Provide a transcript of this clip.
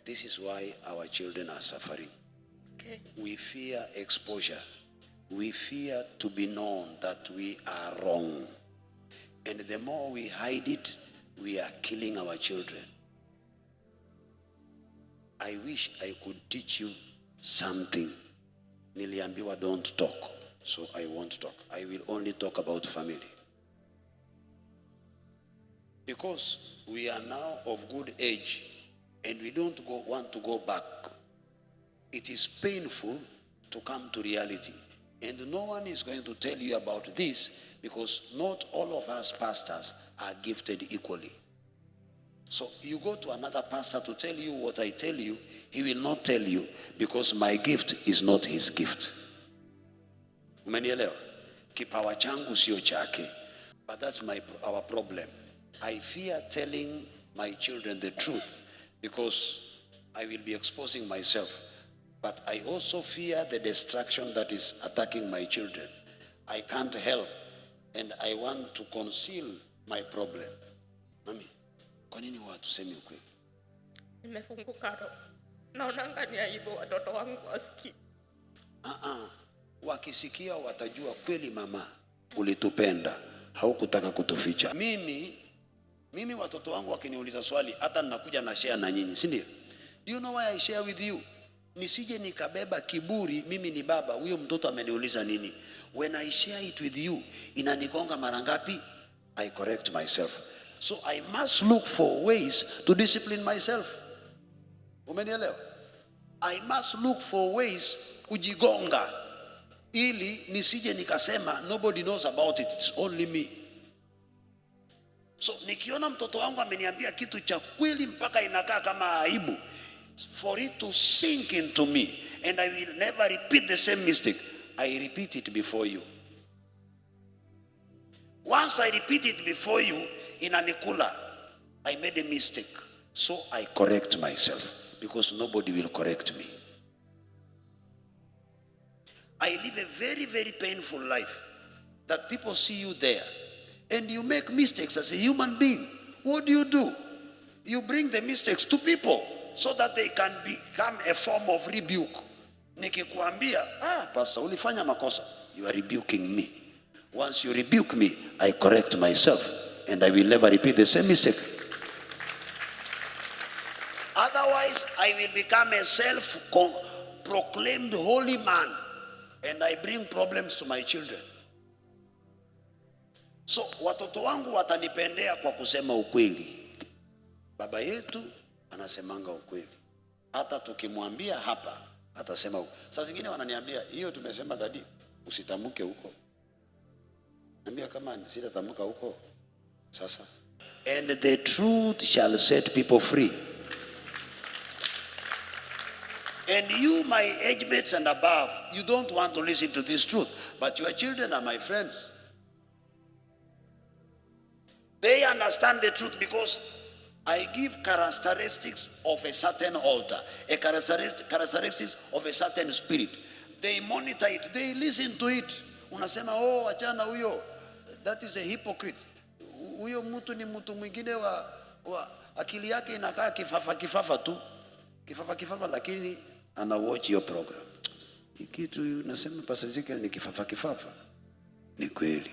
This is why our children are suffering. Okay. We fear exposure. We fear to be known that we are wrong. And the more we hide it, we are killing our children. I wish I could teach you something. Niliambiwa don't talk, so I won't talk. I will only talk about family. Because we are now of good age and we don't want to go back. It is painful to come to reality. And no one is going to tell you about this because not all of us pastors are gifted equally. So you go to another pastor to tell you what I tell you, he will not tell you because my gift is not his gift. Umenielewa? Kipawa changu sio chake. But that's our problem. I fear telling my children the truth because I will be exposing myself. But I also fear the destruction that is attacking my children. I can't help and I want to conceal my problem. Mami, kwa nini watu semi ukweli? Nimefunguka roho. Naonanga ni aibu watoto wangu wasikie. Wakisikia watajua kweli mama ulitupenda, haukutaka kutuficha. Mimi watoto wangu wakiniuliza swali hata ninakuja na share na nyinyi, si ndio? Do you know why I share with you? Nisije nikabeba kiburi, mimi ni baba, huyo mtoto ameniuliza nini. When I share it with you, inanigonga mara ngapi? I correct myself. So I must look for ways to discipline myself. Umenielewa? I must look for ways kujigonga ili nisije nikasema nobody knows about it, it's only me. So nikiona mtoto wangu ameniambia kitu cha kweli mpaka inakaa kama aibu, for it to sink into me and I will never repeat the same mistake, I repeat it before you. Once I repeat it before you, inanikula, I made a mistake. So I correct myself because nobody will correct me. I live a very, very painful life that people see you there and you make mistakes as a human being. What do? You bring the mistakes to people so that they can become a form of rebuke. Nikikuambia, pastor, ulifanya makosa, you are rebuking me. Once you rebuke me, I correct myself and I will never repeat the same mistake. Otherwise, I will become a self-proclaimed holy man and I bring problems to my children. So, watoto wangu watanipendea kwa kusema ukweli. Baba yetu anasemanga ukweli. Hata tukimwambia hapa, atasema ukweli. Saa zingine wananiambia, hiyo tumesema dadi, usitamuke huko. Naambia kama sitatamuka huko. Sasa. And the truth shall set people free. And you, my age mates and above, you don't want to listen to this truth. But your children are my friends. They understand the truth because I give characteristics of a certain altar, a characteristics of a certain spirit. They monitor it, they listen to it. Unasema, achana huyo, that is a hypocrite. Huyo mtu ni mtu mwingine wa akili yake inakaa kifafa tu. Kifafa lakini ana watch your program. Kitu unasema Pastor Ezekiel ni kifafa. Ni kweli.